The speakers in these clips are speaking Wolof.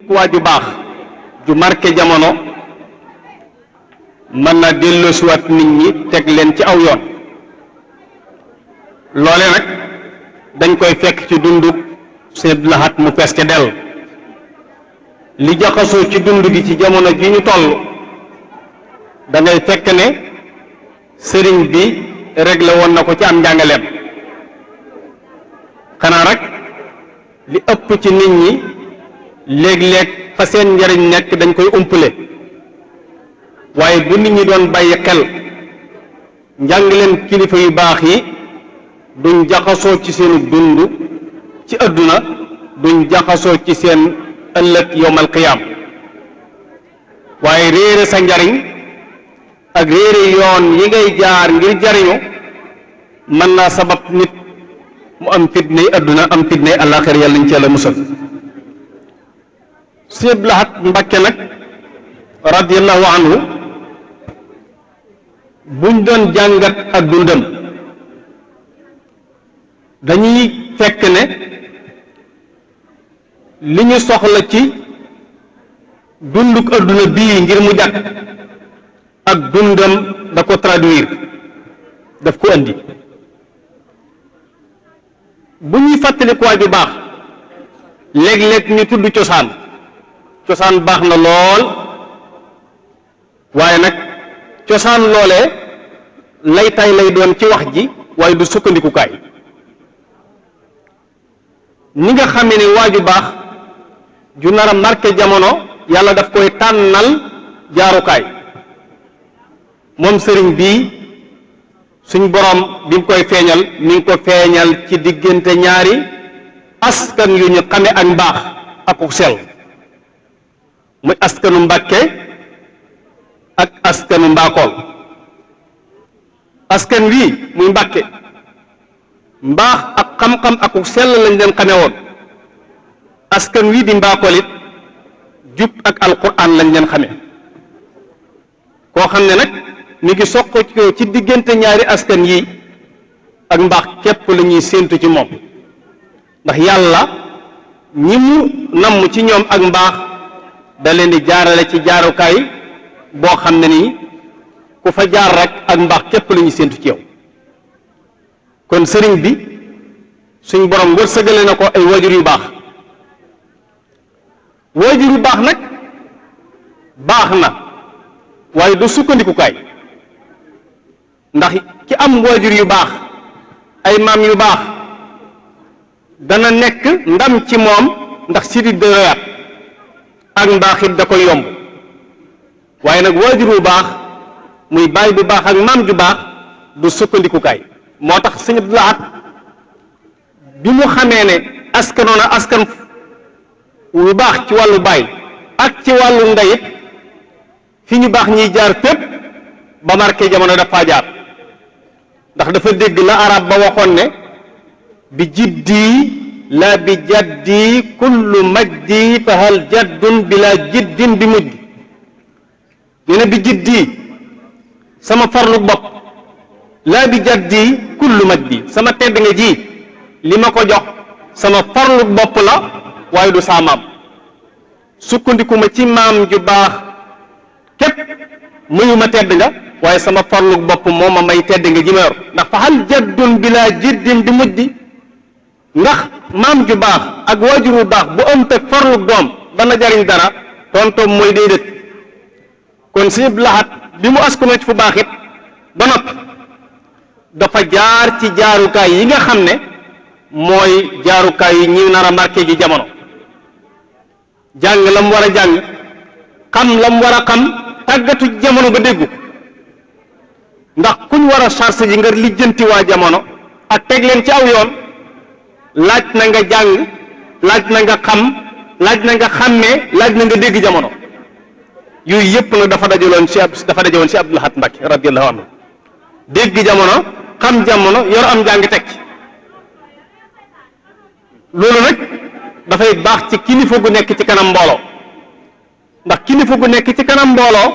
waa ju baax ju marqué jamono mën na delloosiwaat nit ñi teg leen ci aw yoon loole nag dañ koy fekk ci dundu Sëñ Abdou Lahad mu fees ca dell li jaxasoo ci dund gi ci jamono ji ñu toll da ngay fekk ne sëriñ bi réglé woon na ko ci am njàngaleem xanaa rek li ëpp ci nit ñi léeg-léeg fa seen njariñ nekk dañ koy umpale waaye bu nit ñi doon bàyyi xel njàngaleem kilifa yu baax yi duñ jaxasoo ci seenu dund ci àdduna duñ jaxasoo ci seen ëllëg yowmal qiyaam waaye réere sa njariñ ak réere yoon yi ngay jaar ngir jariñu mën naa sabab nit mu am fitnay àdduna am fitnay àllaaxira yàlla nañ ci yàlla musal Sëñ Abdou Lahad Mbacké nag radiyallahu anhu buñ doon jàngat ak dundam dañuy fekk ne li ñu soxla ci dunduk àdduna bii ngir mu jàkk ak dundam da ko traduire daf ko andi bu ñuy fàttali ko waaju baax léeg-léeg ñu tudd cosaan baax na lool waaye nag cosaan loolee laytaay lay doon ci wax ji waaye du sukkandikukaay ni nga xamee ne waaju baax ju nar a marqué jamono yàlla daf koy tànnal jaarukaay moom sëriñ bii suñ boroom bi mu koy feeñal mi ngi ko feeñal ci diggante ñaari askan yu ñu xame ak mbaax ak ku sell muy askanu Mbàkke ak askanu Mbaakool askan wii muy Mbàkke mbaax ak xam-xam ak ku sell lañ leen xame woon askan wii di Mbaakool it jub ak alquran lañ leen xame koo xam ne nag mi ngi soq ci diggante ñaari askan yi ak mbaax képp la ñuy séentu ci moom ndax yàlla ñi mu namm ci ñoom ak mbaax da leen di jaarale ci jaarukaay boo xam ne nii ku fa jaar rek ak mbaax képp la ñuy séentu ci yow kon sëriñ bi suñ borom wërsëgale na ko ay waajur yu baax waajur yu baax nag baax na waaye du sukkandikukaay ndax ki am waajur yu baax ay maam yu baax dana nekk ndam ci moom ndax si di dëraat ak mbaaxit da koy yomb waaye nag waajur bu baax muy baay bu baax ak maam ju baax du sukkandikukaay moo tax Sëñ Abdou Lahad bi mu xamee ne askanoona askan wu baax ci wàllu baay ak ci wàllu ndeyit fi ñu baax ñiy jaar fépp ba marqué jamono dafa jaar ndax dafa dégg la arab ba waxoon ne bi jiddi la bi jaddi kullu majdi fa hal jaddun bila jiddin bi mujj ñu ne bi jiddi sama farlu bopp la bi jaddi kullu majdi sama tedd nga ji li ma ko jox sama farlu bopp la waaye du saa maam sukkandiku ma ci maam ju baax képp mayuma tedd nga waaye sama farlu bopp moo ma may tedd nga ji ma yor ndax fa hal jaddun bila jiddin bi mujdi ndax maam ju baax ak waajur bu baax bu am teg farlu doom dana jariñ dara tontoom mooy déedéet kon Sëñ Abdou Lahad bi mu askanoo ci fu baax it ba noppi dafa jaar ci jaarukaay yi nga xam ne mooy jaarukaay yi ñi nar a marqué ji jamono jàng la mu war a jàng xam la mu war a xam tàggatu jamono ba déggu ndax kuñ war a chargé ji nga lijjanti waa jamono ak teg leen ci aw yoon laaj na nga jàng laaj na nga xam laaj na nga xàmmee laaj na nga dégg jamono yooyu yëpp nag dafa dajewoon ci Abdou Lahad Mbacké radiyallahu anhu dégg jamono xam jamono yor am jàng teg ci loolu nag dafay baax ci kilifa gu nekk ci kanam mbooloo ndax kilifa gu nekk ci kanam mbooloo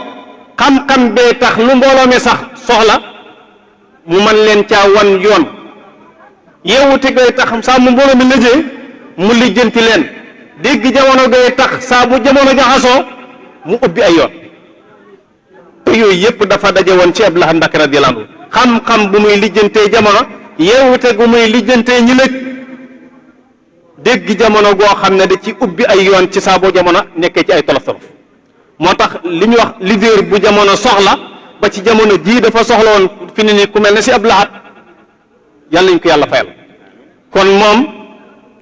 xam-xam bee tax lu mbooloo mi sax soxla mu mën leen caa wan yoon yeewute gay tax saa mu mbooloo mi lëjee mu lijjanti leen dégg jamono gay tax saa bu jamono jaxasoo mu ubbi ay yoon te yooyu yëpp dafa daje woon ci Abdul Ahad Mbacké radiyallahu anhu xam-xam bu muy lijjantee jamono yeewute gu muy lijjantee ñi lëj dégg jamono goo xam ne da ci ubbi ay yoon ci saa boo jamono nekkee ci ay tolof tolof moo tax li ñu wax leader bu jamono soxla ba ci jamono jii dafa soxla woon fi ne ni ku mel ne si Abdul Ahad yàlla nañ ko yàlla fayal kon moom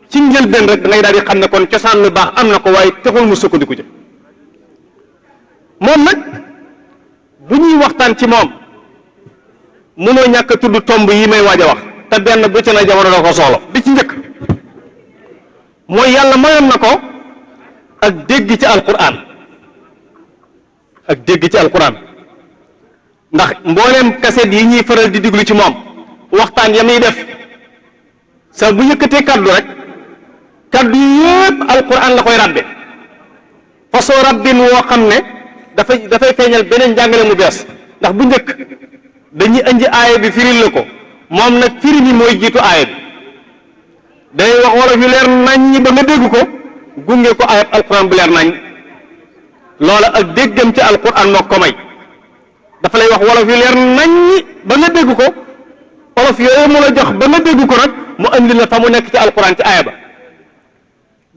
ci njëlbeen rek da ngay daal di xam ne kon cosaan lu baax am na ko waaye taxul mu sukkandiku ci moom nag bu ñuy waxtaan ci moom mënoo ñàkk a tudd tomb yi may waaj a wax te benn bu ci na jamono da ko soxla bi ci njëkk mooy yàlla mayoon na ko ak dégg ci alquran ak dégg ci alquran ndax mbooleem kaset yi ñuy faral di diglu ci moom waxtaan ya muy def sa bu yëkkatee kaddu rek kaddu yépp alquran la koy rabbe façon rabbin woo xam ne dafay feeñal beneen njàngale mu bees ndax bu njëkk dañuy indi aaya bi firil la ko moom nag firi bi mooy jiitu aaya bi day wax wolof yu leer nañ ba nga dégg ko gunge ko ayat alquran bu leer nañ loola ak déggam ci alquran moo ko may dafa lay wax wolof yu leer nañ ba nga dégg ko wolof yooyu mu la jox ba nga dégg ko nag mu andi la fa mu nekk ci alquran ci aaya ba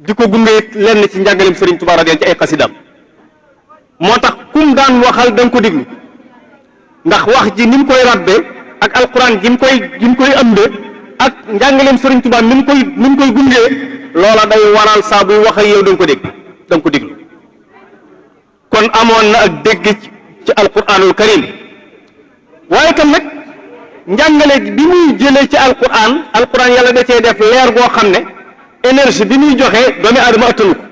di ko gunge lenn ci njàngaleem Sëriñ Tuubaa radiyallaahu ci ay xasidam moo tax kum daan waxal da nga ko déglu ndax wax ji ni mu koy rabbe ak alquran ji mu koy ëmbe ak njàngaleem Sëriñ Tuubaa ni mu koy gungee loola day waral saa buy wax ak yow da nga ko dégg da nga ko déglu kon amoon na ak dégg ci alquranul karim waaye kan nag njàngale bi muy jëlee ci alquran yàlla da cee def leer goo xam ne énergie bi muy joxe doomi aadama attanu ko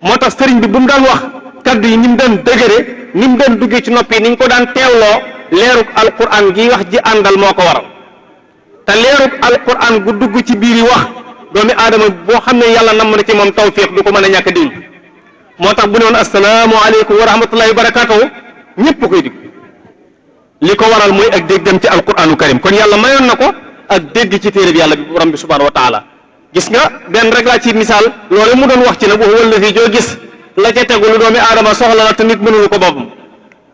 moo tax sëriñ bi bu mu daan wax kaddu yi ni mu daan dëgëre ni mu daan duggee ci noppi ni ñu ko daan teewloo leerug alquran gi wax ji àndal moo ko waral te leerug alquran gu dugg ci biir yi wax doomi aadama boo xam ne yàlla namm na ci moom tawfiq du ko mën a ñàkk dégg moo tax bu ne woon assalaamu aleykum wa rahmatullahi wa barakatuhu ñëpp koy digg li ko waral muy ak déggam ci alquranu karim kon yàlla mayoon na ko ak dégg ci téere bi yàlla bi borom bi subhanahu wa taala gis nga benn rek laa ci misaal loolu mu doon wax ci nag wax wala fii joo gis la ca tegu lu doomi aadama soxla la te nit mënulu ko boppam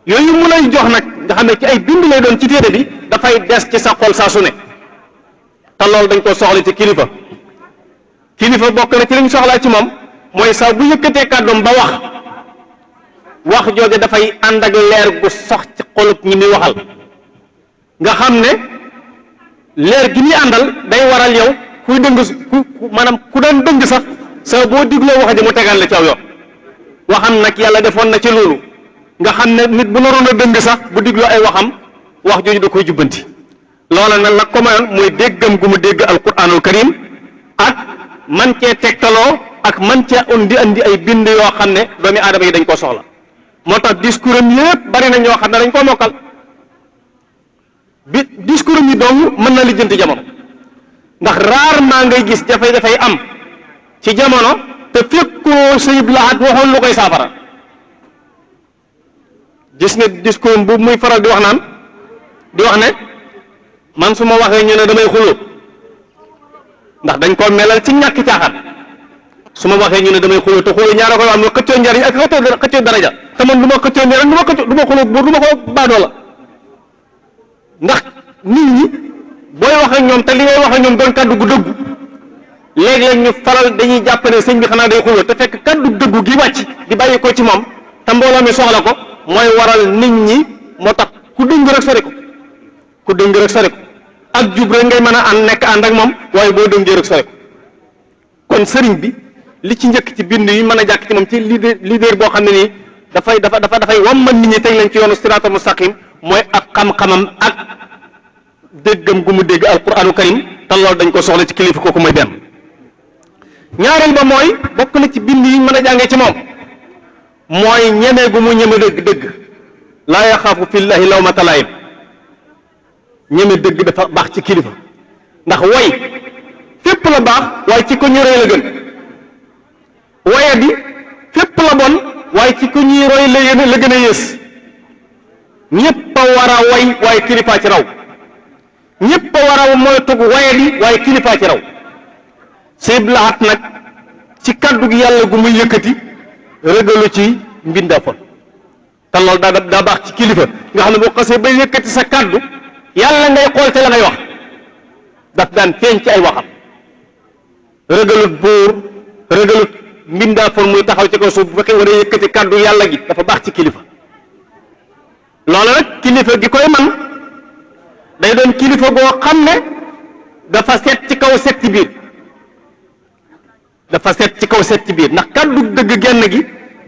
yooyu mu lay jox nag nga xam ne ci ay bind lay doon ci téere bi dafay des ci sa xol saa su ne te loolu dañ ko soxla ci kilifa bokk na ci li ñu soxlaa ci moom mooy saa bu yëkkatee kàddoom ba wax jooju dafay ànd ak leer gu sox ci xolub ñi muy waxal nga xam ne leer gi muy àndal day waral yow kuy dëng maanaam ku daan dëng sax saa boo digloo wax ji mu tegal la ci aw yoon waxam nag yàlla defoon na ci loolu nga xam ne nit bu naroon a dëng sax bu digloo ay waxam wax jooju da koy jubbanti loola nag la ko mayoon mooy déggam gu mu dégg alquranul karim ak man cee tegtaloo ak man cee andi ay bind yoo xam ne doomi aadama yi dañ koo soxla moo tax discours am yépp bari na ñoo xam ne dañ koo mokkal bi discours am yi dong mën na lijjanti jamono ndax rarement ngay gis dafay am ci jamono te fekkoo Sëñ Lahat waxoon lu koy saafara gis nga discours bu muy faral di wax ne man su ma waxee ñu ne damay xuloo ndax dañ koo melal ci ñàkk caaxaan su ma waxee ñu ne damay xuloo te xuloo ñaara koy am xëccoo njariñ ak xëccoo daraja te man du ma xëccoo njariñ du ma xuloo buur du ma ko baadoo la ndax nit ñi booy wax ak ñoom te li ngay wax ak ñoom doon kaddu gu dëggu léeg-léeg ñu faral dañuy jàpp ne sëñ bi xanaa day xuloo te fekk kaddu dëggu gi wàcc di bàyyi ko ci moom te mbooloo mi soxla ko mooy waral nit ñi moo tax ku dëng rek sori ko ak jub rek ngay mën a nekk ànd ak moom waaye boo dëngee rek sori ko kon sëriñ bi li ci njëkk ci bind yi mën a jàkk ci moom ci leader boo xam ne nii dafay wamman nit ñi teg leen ci yoonu siraatal mustaqim mooy ak xam-xamam ak déggam gu mu dégg alquranu karim te loolu dañ ko soxla ci kilifa kooku mooy benn ñaareel ba mooy bokk na ci bind yi mën a jàngee ci moom mooy ñeme gu mu ñeme dëgg laa yaxaafu fillahi lawmata laa'im ñeme dëgg dafa baax ci kilifa ndax way fépp la baax waaye ci ko ñu roy la gën waye bi fépp la bon waaye ci ko ñuy roy la gën a yées ñépp a war a way waaye kilifaa ci raw ñépp a war a moytu waye bi waaye kilifaa ci raw Sëñ Lahat nag ci kaddu gi yàlla gu muy yëkkati rëgalu ci mbindaafon te loolu daa baax ci kilifa nga xam ne boo xasee ba yëkkati sa kaddu yàlla ngay xool te la ngay wax daf daan feeñ ci ay waxam rëgalut buur rëgalut mbindaafon muy taxaw ci kaw suuf bu fekkee nga day yëkkati kaddu yàlla gi dafa baax ci kilifa loolu nag kilifa gi koy man day doon kilifa goo xam ne dafa seet ci kaw seet ci biir dafa seet ci kaw seet ci biir ndax kaddu dëgg genn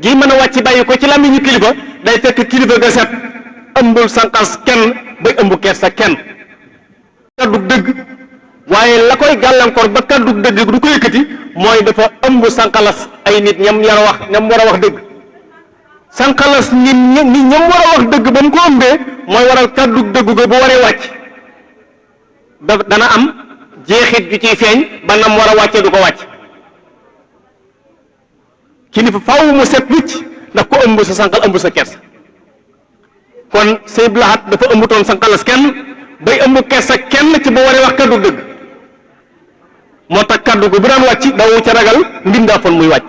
gi mën a wàcc bàyyi ko ci làmmiñu kilifa day fekk kilifa ga set ëmbul sànqas kenn bay ëmb kersa kenn kaddu dëgg waaye la koy gàllankoor ba kaddu dëgg du ko yëkkati mooy dafa ëmb sànqalas ay nit ñam war a wax dëgg sànqalas nit ñam war a wax dëgg ba mu ko ëmbee mooy waral kaddu dëgg ga bu waree wàcc dana am jeexit ju ciy feeñ ba nam war a wàccee du ko wàcc kilifa faaw mu set wicc ndax ko ëmb sa sànqal ëmb sa kersa kon Sëñ Abdou Lahad dafa ëmbutoon sànqalas kenn bay ëmb kersa kenn ci ba waree wax kaddu dëgg moo tax kaddu gu bu daan wàcc dawu ca ragal mbindaafoon muy wàcc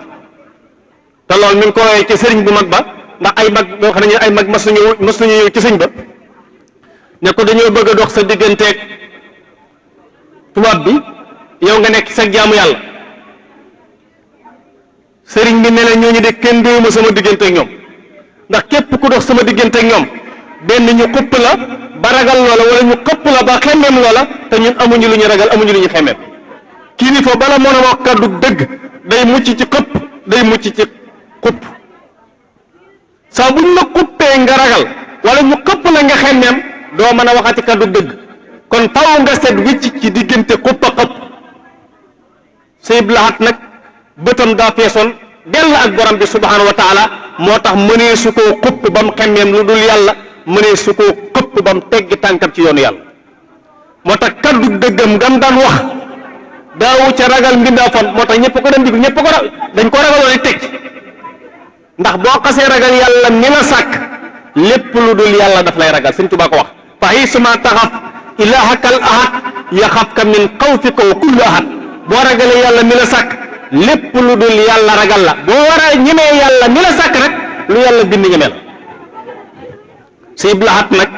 te loolu mi ngi ko woowee ci sëriñ bu mag ba ndax ay mag boo xam ne ay mag mas nañu ñëw ci sëñ ba ne ko dañoo bëgg a dox sa digganteeg tubaab bi yow nga nekk sa jaamu yàlla sëriñ bi ne la ñooñu de kenn déwuma sama digganteeg ñoom ndax képp ku dox sama digganteeg ñoom benn ñu xupp la ba ragal loola wala ñu xëpp la ba xemmeem loola te ñun amuñu lu ñu ragal amuñu lu ñu xemmeem kilifa bala mën a wax kaddu dëgg day mucc ci xëpp day mucc ci xupp saa buñ la xuppee nga ragal wala ñu xëpp la nga xemmeem doo mën a waxati kaddu dëgg kon faaw nga set wicc ci diggante xupp a xëpp Sëñ Abdou Lahad nag bëtam daa feesoon dell ak borom bi subhanahu wa taala moo tax mënee su koo xupp ba mu xemmeem lu dul yàlla mënee su koo xëpp ba mu teggi tànkam ci yoonu yàlla moo tax kaddu dëggam gam daan wax daawu ca ragal mbindaafoon moo tax ñëpp ko doon diglu ñëpp ko dañ ko ragaloon teg ndax boo xasee ragal yàlla mi la sàkk lépp lu dul yàlla daf lay ragal Sëñ Tuubaa ko wax fa haysuma taxaf ilaahakal ahad yaxafka min xawfika wa kullu ahad boo ragalee yàlla mi la sàkk lépp lu dul yàlla ragal la boo war a ñemee yàlla mi la sàkk rek lu yàlla bind ñeme la Sëñ Abdou Lahad nag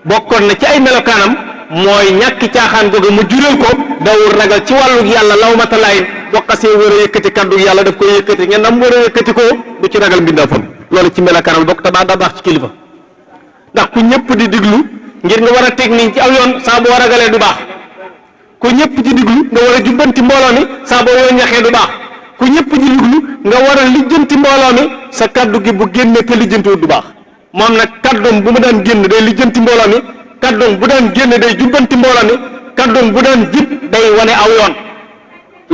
bokkoon na ci ay melokaanam mooy ñàkki caaxaan googu mu jural ko dawul ragal ci wàllu yàlla lawmata laayin boo xasee war a yëkkati kaddu yàlla daf koy yëkkati ngeen nam war a yëkkati ko du ci ragal mbindaafam loolu ci melokaanam bokk te daa baax ci kilifa ndax ku ñëpp di diglu ngir nga war a teg niñ ci aw yoon saa boo ragalee du baax ku ñëpp ci diglu nga war a jubbanti mbooloo mi saa boo yoon ñaxee du baax ku ñëpp ci diglu nga war a lijjanti mbooloo mi sa kaddu gi bu génne te lijjantiwut du baax moom nag kaddoom bu mu daan génn day lijjanti mbooloo mi kaddoom bu daan génn day jubbanti mbooloo mi kaddoom bu daan jib day wane aw yoon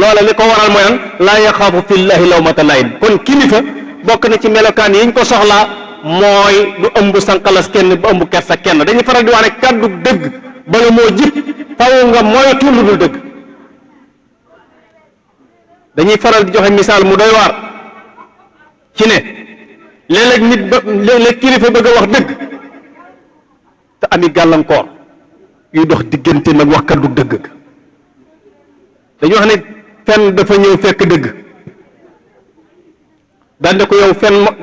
loola li ko waral mooy laa yaxaafu fillahi lawmata layin kon kilifa bokk na ci melokaan yi ñu ko soxlaa mooy du ëmb sànqalas kenn bu ëmb kersa kenn dañuy faral di wax ne kaddu dëgg bala moo jib faw nga moytu lu dul dëgg dañuy faral di joxe misaal mu doy waar ci ne léeg-léeg nit ba léeg-léeg kilifa bëgg a wax dëgg te ami gàllankoor yuy dox diggante nag wax kaddu dëgg dañuy wax ne fen dafa ñëw fekk dëgg daan ne ko yow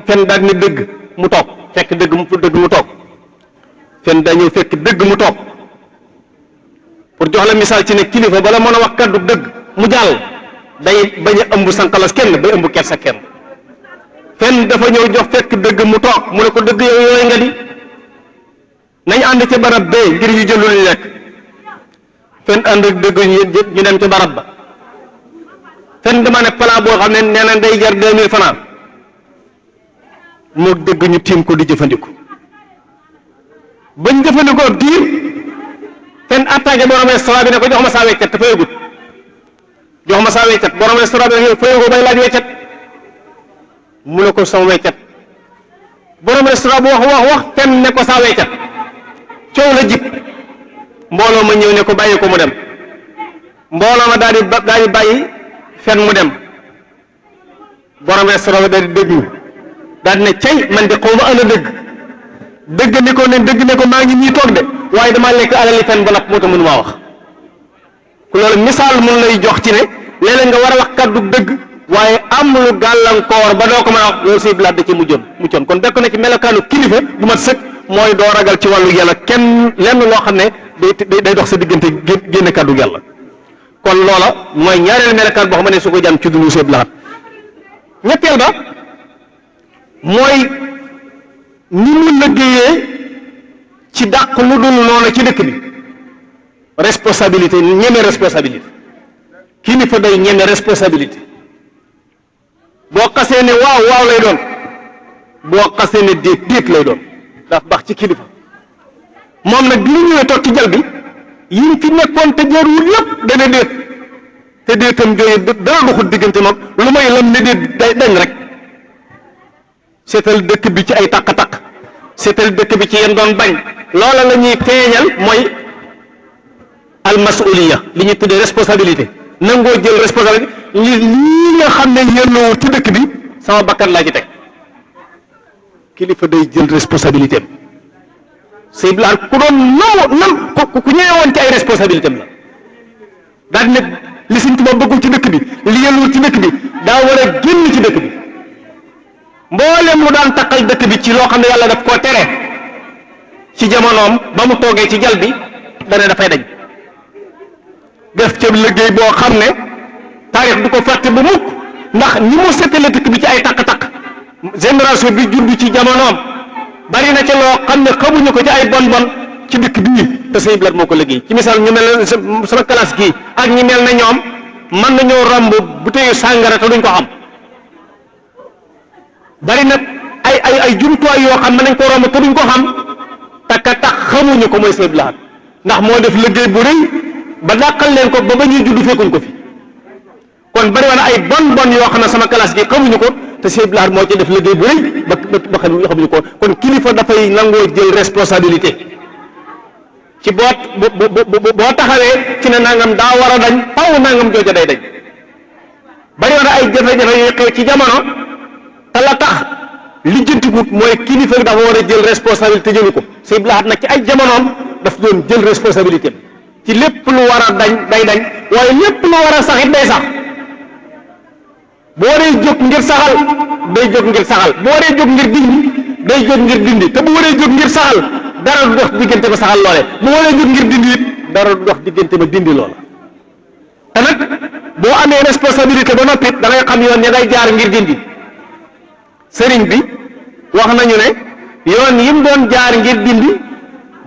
fen daan ne dëgg mu toog fekk dëgg mu toog fen daa ñëw fekk dëgg mu toog pour jox la misaal ci ne kilifa bala mën a wax kaddu dëgg mu jàll day bañ a ëmb sànqalas kenn bay ëmb kersa kenn fen dafa ñëw jox fekk dëgg mu toog mu ne ko dëgg yow yooyu nga di nañ ànd ca barab bee ngir yu jël lu ñu lekk fen ànd ak dëgg ñu dem ca barab ba fen dama ne plat boo xam ne nee na day jar 2000 francs moo dëgg ñu tiim ko di jëfandiku bañ jëfandikoo diir fen attaqué borom restaurant bi ne ko jox ma saa weccat te fayagut jox ma saa weccat borom restaurant bi ne fayagu bay laaj weccat mu ne ko sama weccat borom restaurant bu wax fen ne ko saa weccat coow la jib mbooloo ma ñëw ne ko bàyyi ko mu dem mbooloo ma daal di bàyyi fen mu dem borom restaurant bi daal di déglu daal di ne cay man de xaw ma ana dëgg ni ko maa ngi nii toog de waaye damaa lekk alali fen ba napp moo tax mënu maa wax ku loolu misaal mun lay jox ci ne léeg-léeg nga war a wax kaddu dëgg waaye am lu gàllankoor ba doo ko mën a wax loolu Sëñ Abdou Lahad da ci muccoon kon dekk na ci melokaanu kilifa bu mat sëkk mooy doo ragal ci wàllu yàlla kenn lenn loo xam ne day dox sa diggante génne kàddu yàlla kon loola mooy ñaareelu melokaan boo xam ne su ko jàm ci dundu Sëñ Abdou Lahad ñetteel ba mooy ni mu liggéeyee ci dàq lu dul noonu ci dëkk bi responsabilité ñeme responsabilité kilifa day ñeme responsabilité boo xasee ne waaw waaw lay doon boo xasee ne déet déet lay doon daf baax ci kilifa moom nag bi ñu ñëwee toog ci jal bi yi fi nekkoon te jarul lépp dana déet te déetam jooyu dara doxul diggante moom lu may lam ne déet day dañ rek seetal dëkk bi ci ay takk-takk seetal dëkk bi ci yéen doon bañ loola la ñuy feeñal mooy almasuliya li ñuy tuddee responsabilité nangoo jël responsabilité lii nga xam ne yelloo ci dëkk bi sama bakkan laa ci teg kilifa day jël responsabilité am Sëñ Abdou Lahad ku doon ku ñëwoon ci ay responsabilité am la daal di ne li Sëñ Tuubaa bëggul ci dëkk bi li yelloo ci dëkk bi daa war a génn ci dëkk bi mboolem lu daan takkal dëkk bi ci loo xam ne yàlla daf koo tere ci jamonoom ba mu toogee ci jal bi dana dafay dañ def ca liggéey boo xam ne taarix du ko fàtte bu mukk ndax ni mu setale dëkk bi ci ay takk-takk génération bi judd ci jamonoom bari na ca loo xam ne xamuñu ko ci ay bon bon ci dëkk bii te Sëñ Abdou Lahad moo ko liggéey ci misaal ñu mel ne sama classe gii ak ñi mel ne ñoom mën nañoo romb butéyu sàngara te duñ ko xam bari na ay jumtuwaay yoo xam ne nañ ko romb te duñ ko xam takka tax xamuñu ko mooy Sëñ Abdou Lahad ndax moo def liggéey bu rëy ba dàqal leen ko ba ñuy judd fekkuñ ko fi kon bari na ay bon yoo xam ne sama classe gi xamuñu ko te Sëñ Abdou Lahad moo ci def liggéey bu rëy ba xamuñu ko kon kilifa dafay nangoo jël responsabilité ci boo taxawee ci ne nangam daa war a dañ faw nangam jooja day dañ bari na ay jafe-jafe yu xew ci jamono te la tax lijjantikut mooy kilifa dafa war a jël responsabilité jëlu ko Sëñ Abdou Lahad nag ci ay jamonoom daf doon jël responsabilité ci lépp lu war a dañ day dañ waaye lépp lu war a sax it day sax boo dee jóg ngir saxal day jóg ngir saxal boo dee jóg ngir dindi day jóg ngir dindi te bu waree jóg ngir saxal dara du dox diggante ba saxal loole bu waree jóg ngir dindi it dara du dox diggante ba dindi loola te nag boo amee responsabilité ba noppi da ngay xam yoon ña ngay jaar ngir dindi sëriñ bi wax nañu ne yoon yim doon jaar ngir dindi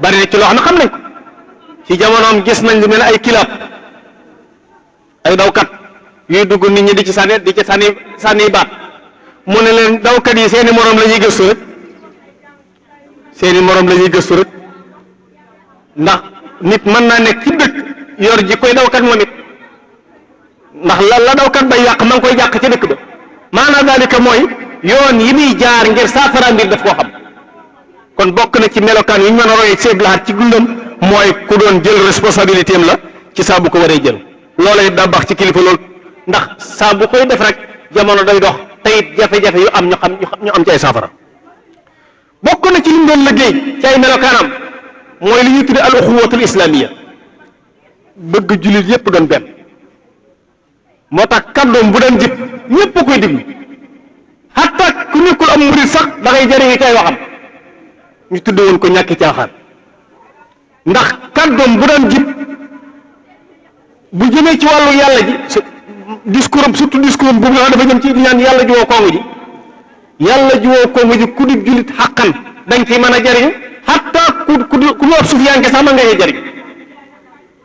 bari na ci loo xam ne xam nañ ko ci jamonoom gis nañ lu mel ne ay kilaab ay dawkat yuy dugg nit ñi di ci sànni baat mu ne leen dawkat yi seeni moroom la ñuy gëstu rek seeni moroom la ñuy gëstu rek ndax nit mën naa nekk ci dëkk yor ji koy dawkat moom it ndax la dawkat bay yàq ma ngi koy yàq ci dëkk ba maanaam daalika mooy yoon yi muy jaar ngir saafara mbir daf koo xam kon bokk na ci melokaan yi ñu mën a royee Sëñ Abdou Lahad ci dundam mooy ku doon jël responsabilité am la ci saa bu ko waree jël loola it daa baax ci kilifa loolu ndax saa bu koy def rek jamono day dox te it jafe-jafe yu am ñu am ci ay saafara bokk na ci li mu doon liggéey ci ay melokaanam mooy li ñuy tudde al uxuwatul islamiya bëgg jullit yépp doon benn moo tax kàddoom bu doon jib ñépp a koy déglu hatta ku nekkul am murid sax da ngay jëriñu ci ay waxam ñu tudde woon ko ñàkki caaxaan ndax kàddoom bu doon jib bu jëmee ci wàllu yàlla ji discours am surtout discours am boobu nga xam dafa jëm ci ñaan yàlla ji woo kongu ji yàlla ji woo kongu ji ku di jullit xàqan dañ ci mën a jariñu hatta ku ñu ab sufiyanke sax mën nga cee jariñ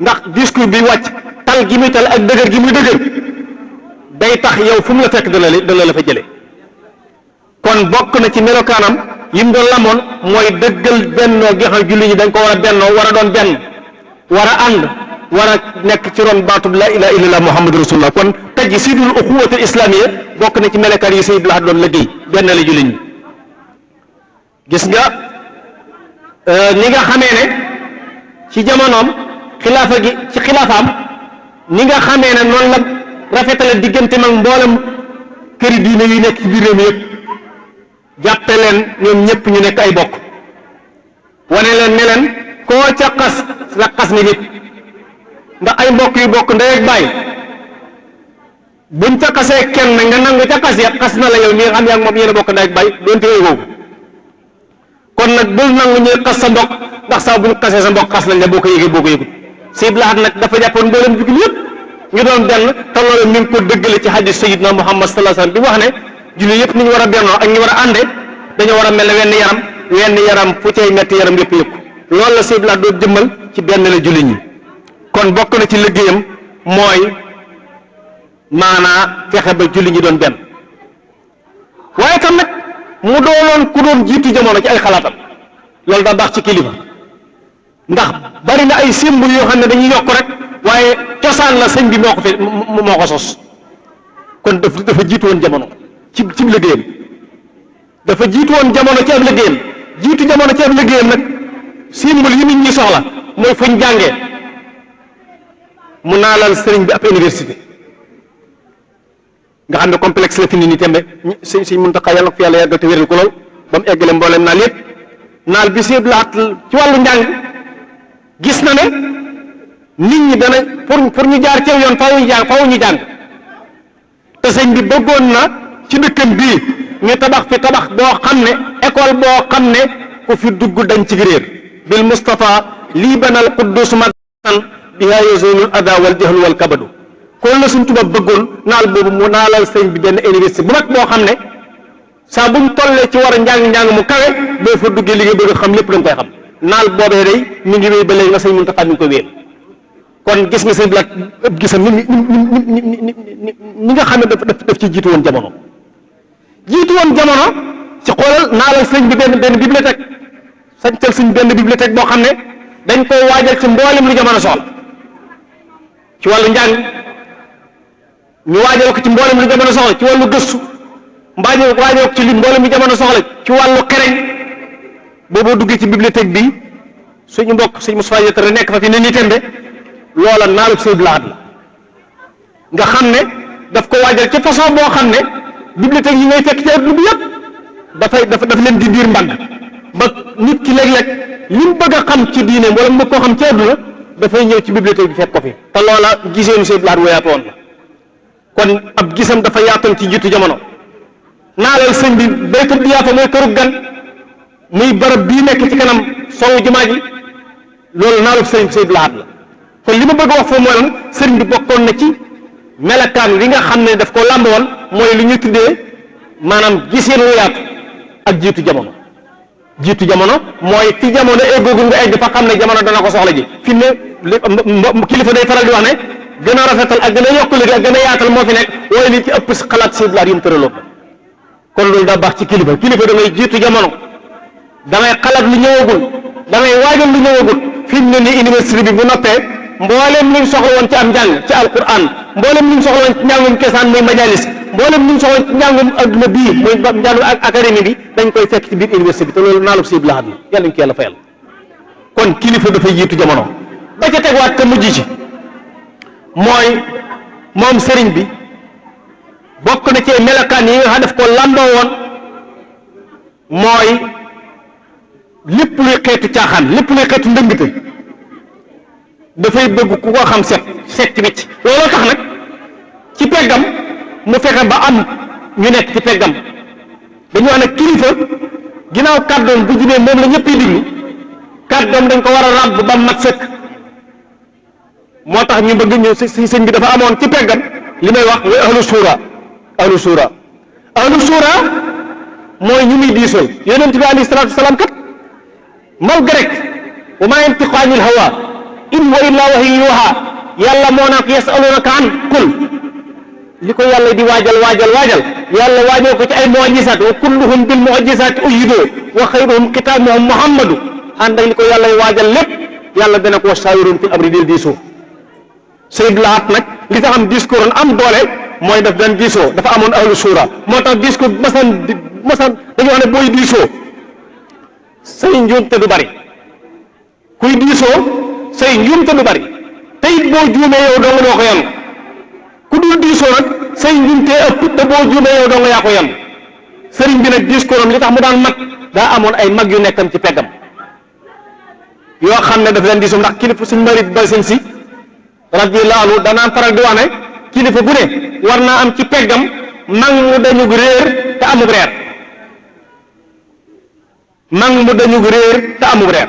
ndax discours bi wàcc tal gi muy tal ak dëgër gi muy dëgër day tax yow fu mu la fekk dana la fa jële kon bokk na ci melokaanam yi mu doon lamoon mooy dëggal bennoo gi xam jullit ñi dañ ko war a bennoo war a doon benn war a ànd war a nekk ci ron baatub la ilaha illallah muhammadu rasulullah kon tajsidul uxuwatul islamiyya bokk na ci melokaan yi Sëñ Abdou Lahad doon liggéey benn la jullit ñi gis nga ni nga xamee ne ci jamonoom xilaafa gi ci xilaafaam ni nga xamee ne noonu la rafetale diggante mag mboolem këri diine yi nekk ci biir réew mi yëpp jàppe leen ñoom ñëpp ñu nekk ay bokk wane leen ne leen koo ca xas la xas ni nit ndax ay mbokk yu bokk ndey ak baay buñ ca xasee kenn nga nangu ca xas ya xas na la yow mi nga xam yaa ngi moom yéen a bokk ndey ak bay doonte yooyu kon nag bul nangu ñuy xas sa mbokk ndax saa buñ xasee sa mbokk xas nañ la boo ko yëgee boo ko yëgut Sëñ Abdul Ahad nag dafa jàppoon mboolem jugul yëpp ñu doon benn te loolu mi ngi ko dëggale ci hadis sayyidina Muhammad sallallahu alayhi wasallam bi wax ne julli yëpp ni ñu war a bennoo ak ñu war a ànde dañoo war a mel ne wenn yaram fu cay metti yaram yëpp yëpp loolu la Sëñ Abdul Ahad doon jëmmal ci benn la julli ñi kon bokk na ci liggéeyam mooy maanaa fexe ba julli ñi doon benn waaye tam nag mu doonoon ku doon jiitu jamono ci ay xalaatam loolu daa baax ci kilifa ndax bari na ay symbole yoo xam ne dañuy yokk rek waaye cosaan la sëñ bi moo ko sos kon dafa jiitu woon jamono ci liggéeyam dafa jiitu woon jamono ci ab liggéeyam jiitu jamono ci ab liggéeyam nag symbole yi nit ñi soxla mooy fuñ jàngee mu naalal sëriñ bi ab université nga xam ne complexe la fi nii tembe sëñ Muntaxa yàlla na ko fi yàlla yàggal te wéral ko lool ba mu eggale mboolem naal yépp naal bi Sëñ Abdul Ahad ci wàllu njàng gis na ne nit ñi dana pour ñu jaar ci yoon faaw ñu jàng te sëñ bi bëggoon na ci dëkkam bii ñu tabax fi tabax boo xam ne école boo xam ne ku fi dugg dañ ci réer bil Mustafa lii banal quddus madrasatan biha yazulul ada wal jahlu wal kabadu kon la Sëñ Tuubaa bëggoon naal boobu mu naalal sëñ bi benn université bu mag boo xam ne saa buñ tollee ci war a njàng mu kawe boo fa duggee li nga bëgg a xam lépp da nga koy xam naal boobee day mi ngi wéy ba léegi nga sëñ Muntaxa mi ngi koy wéer kon gis nga sëñ bi la ëpp gisam ni nga xam ne daf ci jiitu woon jamono ci xoolal naalal sëñ bi benn bibliothèque sañcal sëñ benn bibliothèque boo xam ne dañ koy waajal ci mboolem lu jamono soxla ci wàllu njàng ñu waajal ko ci mboolem lu jamono soxla ci wàllu gëstu waajal ko ci li mboolem lu jamono soxla ci wàllu xereñ booboo duggee ci bibliothèque bi suñu mbokk suñu Moussa Diatara nekk fa fi ne nii tembe loola naalub Sëñ Abdul Ahad la nga xam ne daf ko waajal ci façon boo xam ne bibliothèque yi ngay fekk ci adduna bi yëpp dafa leen di diir mbagg ba nit ki léeg-léeg li mu bëgg a xam ci diine wala mu bëgg koo xam ci adduna dafay ñëw ci bibliothèque bi fekk ko fi te loola giseenu Sëñ Abdul Ahad woyaatu woon la kon ab gisam dafa yaatoon ci jiitu jamono naalal sëñ bi baytul diyaafa mooy këru gan muy barab bii nekk ci kanam sowu jumaa ji loolu naalub sëñ Abdul Ahad la kon li ma bëgg a wax foofu mooy lan sëriñ bi bokkoon na ci melakaan li nga xam ne daf ko làmb woon mooy li ñu tuddee maanaam giseen wu yaatu ak jiitu jamono mooy fi jamono eggoogu nga egg fa xam ne jamono dana ko soxla ji fi ne kilifa day faral di wax ne gën a rafetal ak gën a yokk léegi ak gën a yaatal moo fi nekk waaye li ci ëpp xalaat Sëñ Abdul Ahad yu mu tëraloo kon loolu daa baax ci kilifa da ngay jiitu jamono da ngay xalaat lu ñëwagul da ngay waajal lu ñëwagul fi mu ne nii université bi bu noppee mboolem liñ soxla woon ci am njàng ci alquran mboolem liñ soxla woon ci njàngum kesaan muy majalis mboolem liñ soxla woon ci njàngum adduna bii muy njàngum académie bi dañ koy fekk ci biir université bi te loolu naalub Sëñ Abdul Ahad la yàlla ñu ko yàlla fayal kon kilifa dafay jiitu jamono ba ca tegwaat te mujj ci mooy moom sëriñ bi bokk na ci melakaan yi nga xam daf ko làmboo woon mooy lépp luy xeetu caaxaan lépp luy xeetu ndëngte dafay bëgg ku ko xam set ci wicc looloo tax nag ci peggam mu fexe ba am ñu nekk ci peggam dañu wax ne kilifa ginnaaw kàddoom bu jibee moom la ñëpp yi diglu kàddoom dañ ko war a ràbb ba mat sëkk moo tax ñu bëgg ñu si sëñ bi dafa amoon ci peggam li may wax mooy ahlu suura mooy ñu muy diisool yonent bi alayhi salaatu wasalaam kat malgré wa maa yantiqu anil hawa in wa illa wahyu yuuhaa yàlla moo naa ko yasalunaka an qul li ko yàlla di waajal yàlla waajal ko ci ay mu'jizaat wa kulluhum bil mu'jizaati uyyidoo wa xayruhum kitaabuhum muhammadu ànd ak li ko yàlla waajal lépp yàlla dana ko washaawirhum fil amri del diisoo Sëñ Abdul Ahad nag li tax am discours am doole mooy daf daan diisoo dafa amoon ahlu suura moo tax discours masan dañu wax ne booy diisoo say njuumte du bari kuy diisoo say njuumte du bari te it boo juumee yow dong doo ko yan ku dul diisoo nag say njuumte ëpp te boo juumee yow dong yaa ko yan sëriñ bi nag discours am li tax mu daan mat daa amoon ay mag yu nekkam ci peggam yoo xam ne daf leen diisoo ndax kilifa suñ marit ba sëñ si radiyallahu anhu danaan faral di wax ne kilifa bu ne war naa am ci peggam mag mu dañu réer te amub reer mag mu dañu réer te amub reer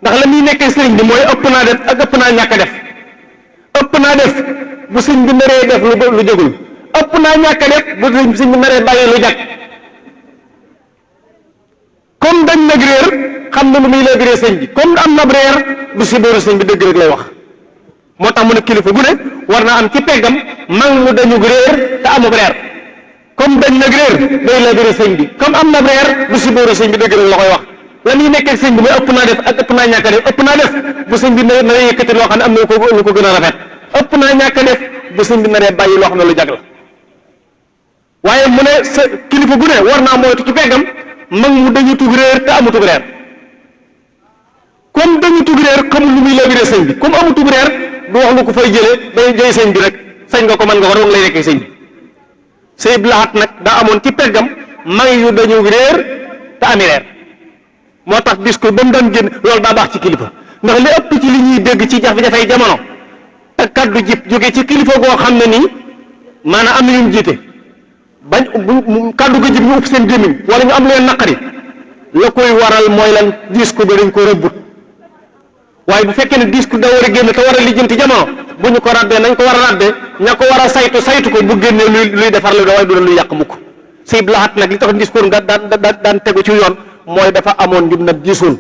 ndax la muy nekkee sëriñ bi mooy ëpp naa def ak ëpp naa ñàkk a def ëpp naa def bu sëñ bi naree def lu jëgul ëpp naa ñàkk a def bu sëñ bi naree bàyyi lu jag comme dañ nag réer xam na lu muy lëgëree sëñ bi comme am na reer du si booru sëñ bi dëgg rek lay wax moo tax mu ne kilifa gu ne war naa am ci peggam mag mu dañu réer te amub reer comme dañ nag réer day lëgëree sëñ bi comme am na reer du si booru sëñ bi dëgg rek la koy wax la muy nekkee sëñ bi mooy ëpp naa def ak ëpp naa ñàkk a def ëpp naa def bu sëñ bi naree yëkkati loo xam ne am na lu ko gën a rafet ëpp naa ñàkk a def bu sëñ bi naree bàyyi loo xam ne lu jag la waaye mu ne sa kilifa gu ne war naa moytu ci peggam mag mu dañu tug réer te amutug reer comme dañu tug réer xamul lu muy lëgëree sëñ bi comme amutug reer du wax lu ko fay jëlee day jëy sëñ bi rek sañ nga ko mën nga ko rek lay nekkee sëñ bi sëñ bi laxat nag daa amoon ci peggam mag yu dañu réer te ami reer moo tax discours ba mu daan génn loolu daa baax ci kilifa ndax li ëpp ci li ñuy dégg ci jafe-jafey jamono te kaddu jib jóge ci kilifa goo xam ne nii maanaam am na ñu mu jiite bañ kaddu ko jib ñu upp seen gémmiñ wala ñu am leen naqari la koy waral mooy lan discours ba dañ ko rëbbut waaye bu fekkee ne discours da war a génn te war a lijjanti jamono bu ñu ko raddee nañ ko war a raddee ña ko war a saytu ko bu génnee luy defar la waaye du la luy yàq mukk sëy laxat nag li tax discours nga daan tegu ci yoon mooy dafa amoon njub nag gisul